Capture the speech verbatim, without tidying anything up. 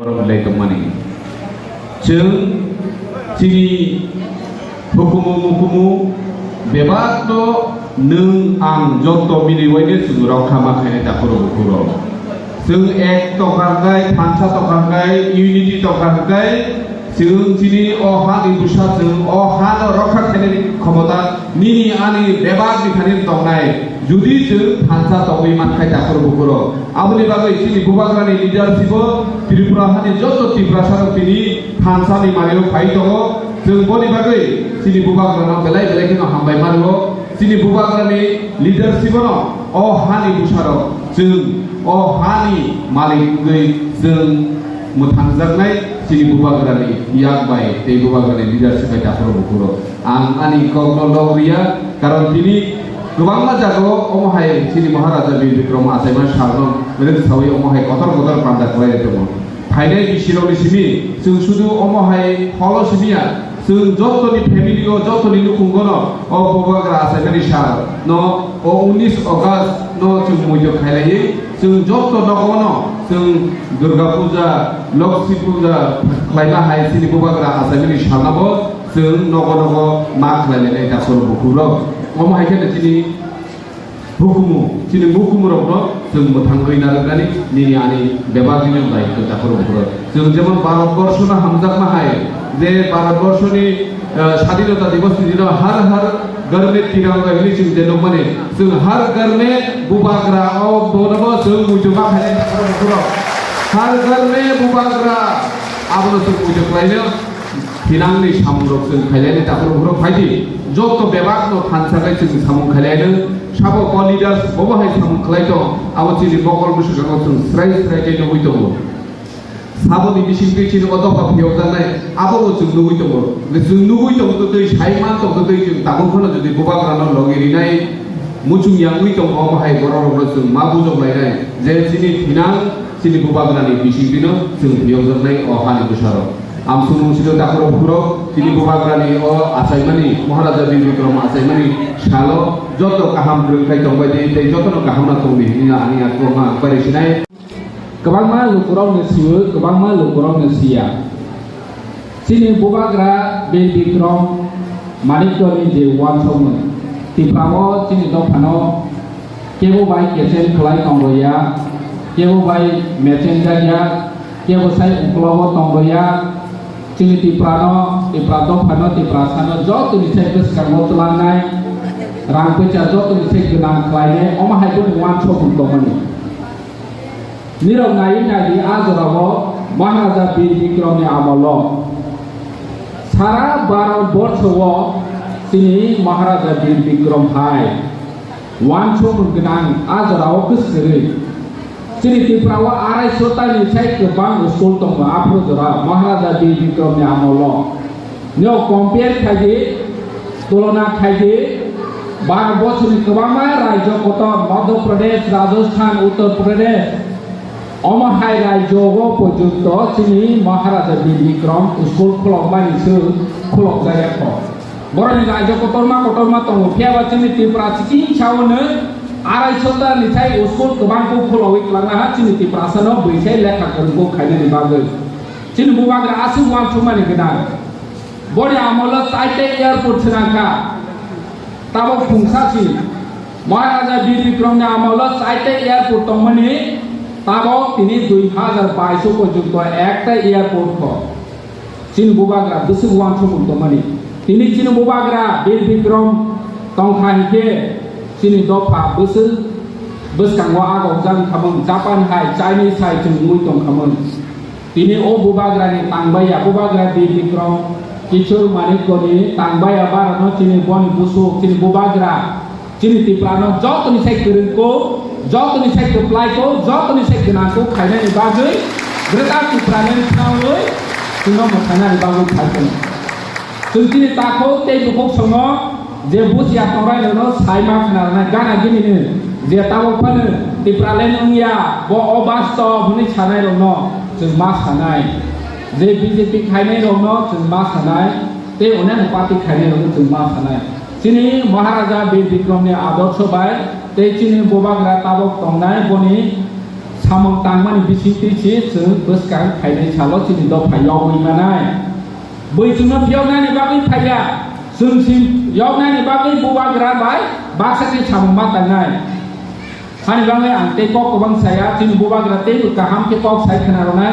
Borok belai tongmani. Chwng chini hukumu mukumu bebak no nwng ang joto mili waine chwng rokha ma khainai takhuro bukhuro. Chwng ek tongkha hwnkhe, thansa tongkha hwnkhe, unity tongkha hwnkhe, chwng chini o hani bwsa chwng o hano rokha khainani khomota nini ani bebak ni thani tongnai. Judi chwng thansa tongwi mankhai takhuro bukhuro. Aboni bagwi chini bubagrani leadership o Tripura hani joto Tiprasa rok tini thansa ni mari o phai tongo. Chwng boni bagwi chini bubagrano belai belai kheno hambai mano. Chini bubagrani leadership no o hani bwsarok chwng o hani malik wngwi chwng mwthangjaknai chini bubagrani yak bai tei bubagrani leadership bai takhuro bukhuro. Ang ani kokno log riya, karon tini kwbangma jagao omo hai chini Maharaja Bir Bikram achaima salno rwngsawi omo hai kotor kotor panda khlai tongo. Phainai bisirokni simi chwng sudu omo hai holo simi ya, chwng jotoni family o, jotoni nukhungo no o bubagra achaimani sal no o unis August no chwng muitu khailaiwi chwng joto nogo no chwng Durga Puja, Lakshmi Puja khlaima hai chini bubagra achaimani salnabo chwng nogo nogo ma khlailainai takhuro bukhurok. Omo hai kheno chini hukumu, chini mukumurokno chwng mwthangwi narwknani nini ani bebak nini daitw takhuro bukhurok. Chwng jemon Bharat Borshno hamjakma hai, je Bharat Borshoni, eh, Sadhinota Divosni dino har har ghar mein tiranga hwnwi chwng je nukmani, chwng har ghar mein bubagra o bonobo chwng muitu ma khainai takhuro bukhurok. Har ghar mein bubagra abono chwng muitu khlaino. Thinangni samungrok chwng khailai takhuro bukhurok phaidi. Joto bebakno thansa khe chwng samung khailai nw. Sabo o leaders bobo hai samung khlai tong, abo chini mokol bwswkango chwng srai srai khe nugwi tongo. Saboni bisingtwi chini o dopha phiyokjaknai, abobo chwng nugwi tongo. Chwng nugwi tongtwtwi, sai man tongtwtwi chwng tabuk phano jodi bubagrano logi rinai muchung yangwi tongo, omo hai bororokno chwng ma bujok lainai je chini thinang, chini bubagrani bisingtwino chwng phiyokjaknai o hani bwsarok. Amsung mungsino takhuro bukhurok chini bubagrani o achaimani, Maharaja Bir Bikram achaimani salo joto kaham rwngthai tongbai di tei jotono kaham no tongdi hwnwi ani yakung ang pai sinai. Kwbangma lukurokno sio, kwbangma lukurokno siya. Chini bubagra Bir Bikram Manikyani je uansukmung, Tiprao chini dophano kebo bai kecheng khlai tong rwya, kebo bai mecheng jakya, kebo sai uklogo tong rwya. Chini Tiprano, Tipra dophano, Tiprasano jotoni sai bwskango twlangnai, rang poisa jotoni sai gwnang khlainai, omo hai boni uansukmung tongmani. Nirok naiwi naidi, a jorao Maharaja Bir Bikramni amolo sara Bharat borso o chini Maharaja Bir Bikram hai uansukmung gwnang a jorao kwswrwi. Chini Tripura o arai sotani sai kwbang school tongo, aphuru jora Maharaja Bir Bikramni amolo. Nio compare khaidi, tulona khaidi, Bharat borsoni kwbangma rajyo kotor, Madhya Pradesh, Rajasthan, Uttar Pradesh, omo hai rajyo o porjonto chini Maharaja Bir Bikram school khulokmani se khulokjak ya kho. Boroni rajyo kotorma kotorma tongo, phiya ba chini Tripura chikisa o no arai sota ni sai school kwbang khe khulogwi kwlangna ha chini Tripura sano bwsai lekha kwrwng khainani bagwi. Chini bubagra aswk uansukmani gwnang. Boni amolo chaita airport swnang kha. Tabok phungsa si. Maharaja Bir Bikramni amolo chaita airport tongmani, tabok tini dui hazar bais o porjonto ekta airport kho. Chini bubagra bwswk uansukmung tongmani. Tini chini bubagra Bir Bikram tongkha hinkhe chini dopha bwswk bwskango agokjak wngkhamung, Japan hai, Chinese hai chwng wngwi tongkhamung. Tini o bubagrani tangbaiya, bubagra Bir Bikram Kishore Manikyani tangbaiya barano chini boni busuk, chini bubagra, chini Tiprano jotoni sai kwrwngko, jotoni sai kwplaiko, jotoni sai gwnangko khainani bagwi Greater Tipraland thangwi chwngno mwthangnani bagwi phaikha. Chwng chini takhuk tei bukhuk songo je busia tongrai nono sai ma khna rwnai gana gini ni je tabok phano Tipraland wngya bo o bastob hwnwi sanai rokno chwng ma sanai, je B J P khainai rokno chwng ma sanai tei oneno party khainai rokno chwng ma sanai. Chini Maharaja Bir Bikramni adorsho bai tei chini bubagra tabok tongnai boni Samung tangmani bisingtwi se chwng bwskang phainai salo chini dopha yogwi manai. Bui chwngno phiyoknani bagwi phaiya, chwng si yoknani bagwi bubagra bai baksa khe samung ma tangnai. Hani bagwi ang tei kok kwbang saya, chini bubagra teibo kaham khe kok sai khna rwnai.